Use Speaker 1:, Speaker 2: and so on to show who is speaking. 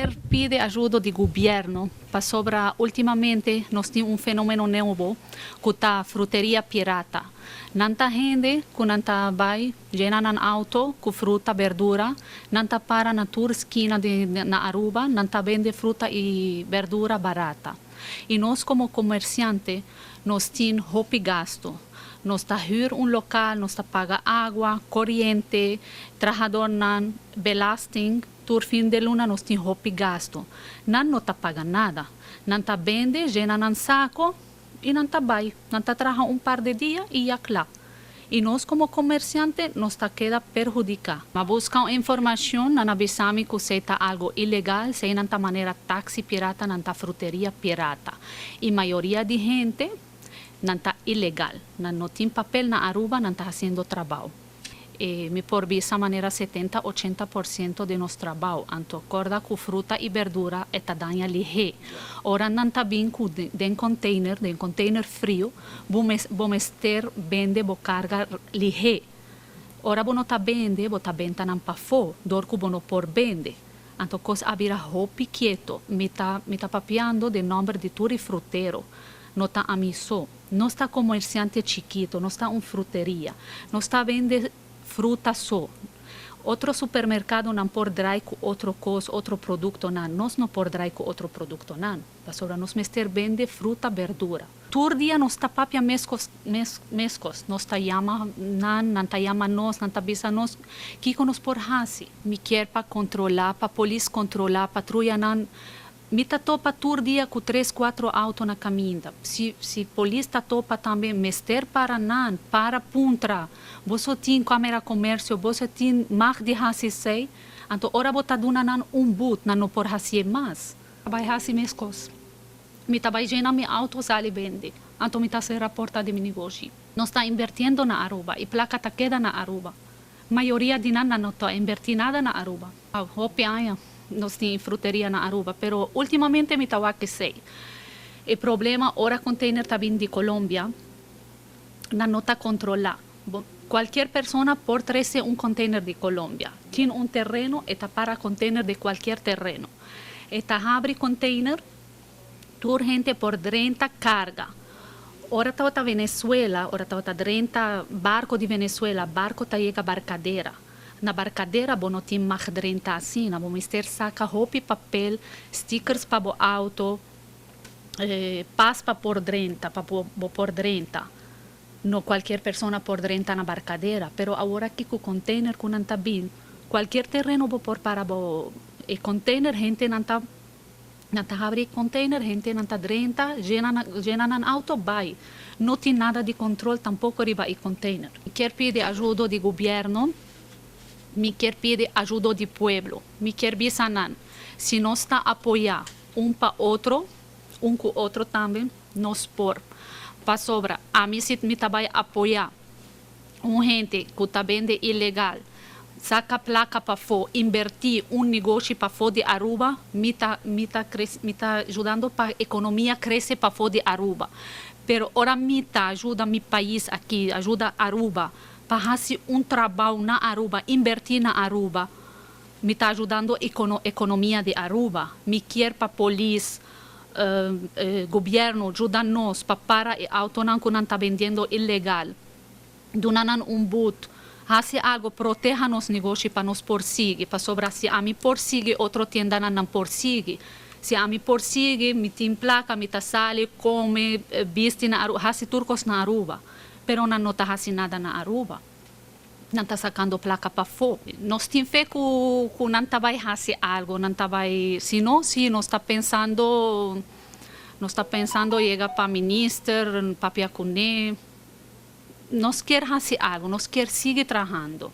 Speaker 1: Kier pidi ayudo di gobierno pasobra ultimamente nos tin un fenomeno nobo cu ta fruteria pirata. Nan ta hende cu nan ta bay yena nan auto cu fruta, berdura, nan ta para na tur skina na Aruba, nan ta bende fruta y berdura barata. Y nos como comerciante nos tin hopi gasto. Nos ta huur un local, nos ta paga awa, coriente, trahadornan, belasting, tur fin di luna nos tin hopi gasto. Nan no ta paga nada. Nan ta bende, yena nan saco y nan ta bay. Nan ta traha un par di dia y ya cla. Y nos como comerciante nos ta keda perhudica. M'a busca informacion, nan a bisami cu esey ta algo ilegal, esey nan ta manera taxi pirata, nan ta fruteria pirata. Y mayoria di hende nan ta ilegal. Nan no tin papel na Aruba, nan ta haciendo trabou. Mi por bisa manera 70, 80% di nos trabou. Anto, corda cu fruta y berdura e ta daña lihe. Ora nan ta bin cu den container, den container frio, bo mester bende bo carga lihe. Ora bo no ta bende, bo ta benta nan pafo, dor cu bo no por bende. Anto cos a bira hopi keto. Mi ta papiando den nomber di tur frutero. No ta ami so. No ta comerciante chikito, no ta un fruteria. No ta bende fruta so. Otro supermercado nan por draai cu otro cos, otro producto nan. Nos no por draai cu otro producto nan. Pasobra nos mester bende fruta, berdura. Tur dia nos ta papia mescos, mescos. Nos ta yama nan, nan ta yama nos, nan ta bisa nos, kico nos por hasi. Mi kier pa controla, pa polis controla, patruya nan. Mi ta topa tur dia cu tres, cuatro auto na caminda. Si polis ta topa tambe, mester para nan, para puntra. Boso tin camera comercio, boso tin mag di hasi esey. Anto ora bo ta duna nan un boet, nan no por hasi mas. Bay hasi mescos. Mi ta bay yena mi auto sali bende. Anto mi ta cera porta di mi negoshi. Nos ta invirtiendo na Aruba y placa ta keda na Aruba. Mayoria di nan no ta inverti nada na Aruba. Hopi aña nos tin fruteria na Aruba, pero ultimamente mi ta wak esey. E problema ora container ta bin di Colombia, nan no ta controla. Cualkier persona por trece un container di Colombia. Tin un tereno, e ta para container di cualkier tereno. E ta habri container, tur hende por drenta carga. Ora ta Venezuela, ora ta drenta barco di Venezuela, barco ta yega Barcadera. Na Barcadera bo no tin mag drenta asina, bo mester saca hopi papel, stickers pa bo auto, pas pa por drenta, pa bo por drenta. No cualkier persona por drenta na Barcadera, pero awor aki cu container cu nan ta bin, cualkier tereno bo por para bo e container, hende nan ta habri container, hende nan ta drenta, yena nan auto, bay. No tin nada di control tampoco riba e container. Kier pidi ayudo di gobierno, mi kier pidi ayudo di pueblo, mi kier bisa nan. Si nos ta apoya un pa otro, un cu otro tambe, nos por. Pasobra, ami si mi ta bay apoya un hende cu ta bende ilegal, saca placa pafo, inverti un negoshi pafo di Aruba, mi ta yudando pa economia crece pafo di Aruba. Pero ora mi ta yuda mi pais aki, yuda Aruba, pa haci un trabou na Aruba, inverti na Aruba, mi ta yudando economia di Aruba. Mi kier pa polis, gobierno, yuda nos pa para e auto nan cu nan ta bendiendo ilegal. Duna nan un boet, haci algo, proteha nos negoshi pa nos por sigui, pasobra si ami por sigui, otro tienda nan por sigui. Si ami por sigui, mi tin placa, mi ta sali, come, bisti na Aruba, haci tur cos na Aruba. Pero nan no ta haci nada na Aruba. Nan ta sacando placa pafo. Nos tin fe cu nan ta bay haci algo, nan ta bay, si no, si nos ta pensando yega pa minister, papia cune, nos kier haci algo, nos kier sigui trahando.